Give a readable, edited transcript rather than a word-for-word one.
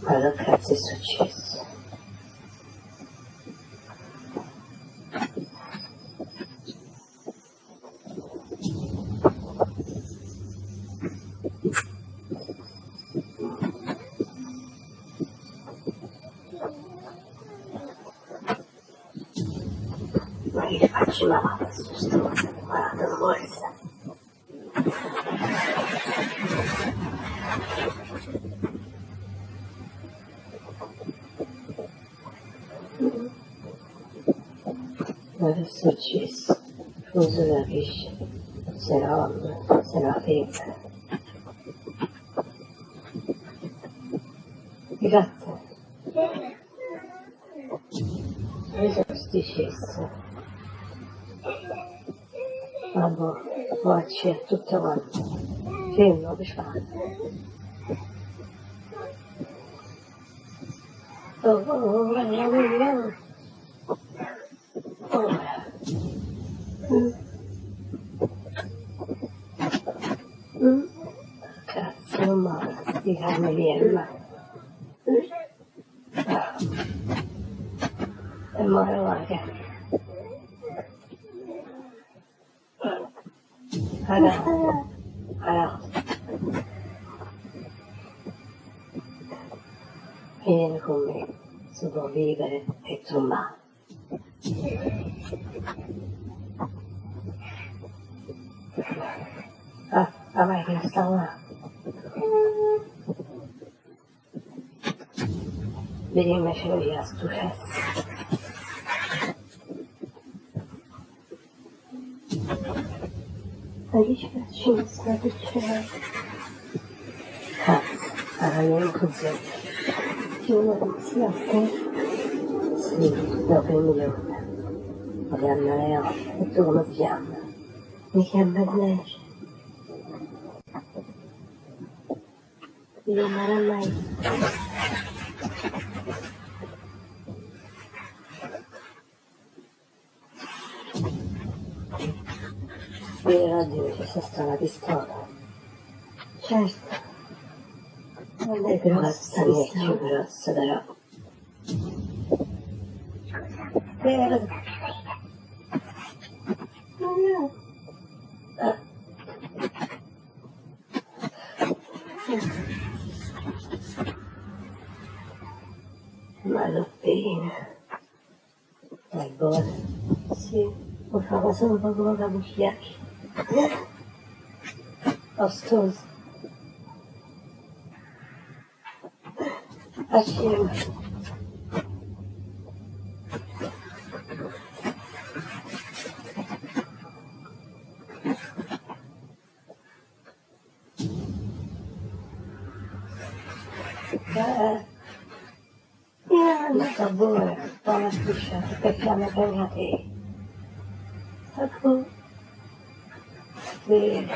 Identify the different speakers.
Speaker 1: Ma che cazzo è successo? Ma che faccio malata sto stomaco, malata forza. Ma che è successo? Non si capisce. Se era uomo, se era femmina. Che cazzo? Che so sti cessi? Vabbè, faccio tutto quanto. Fermo, che fa? Oh, oh, oh, oh, oh, oh. Mm. Mm. Cazzo, ma di carne viene. E muore guarda. Allora, allora. Vieni con me, si può vivere e trombare. Ah, ah, vai che sta là. Vediamo se lo è successo. Ma che ci sta succedendo? Cazzo, allora non funziona. Ci vuole sia a te? Sì, dopo il milione. Mi chiamo Leo, e tu come ti chiami? Mi chiamo Blaise. Mi chiamerà mai. Io radio ci sta la pistola. Certo.
Speaker 2: Non è
Speaker 1: Grossa,
Speaker 2: grossa
Speaker 1: mi è più
Speaker 2: pistola.
Speaker 1: grossa però.
Speaker 2: Scusa,
Speaker 1: Vero.
Speaker 2: No.
Speaker 1: Ah. Maloppina. È buona.
Speaker 2: Sì.
Speaker 1: Lo fa solo poco poco bucchiacchi. Ostoso. Facciamo. Eh. È andata buona, buona strisciata, per fiamme pegate. Ecco. Sì.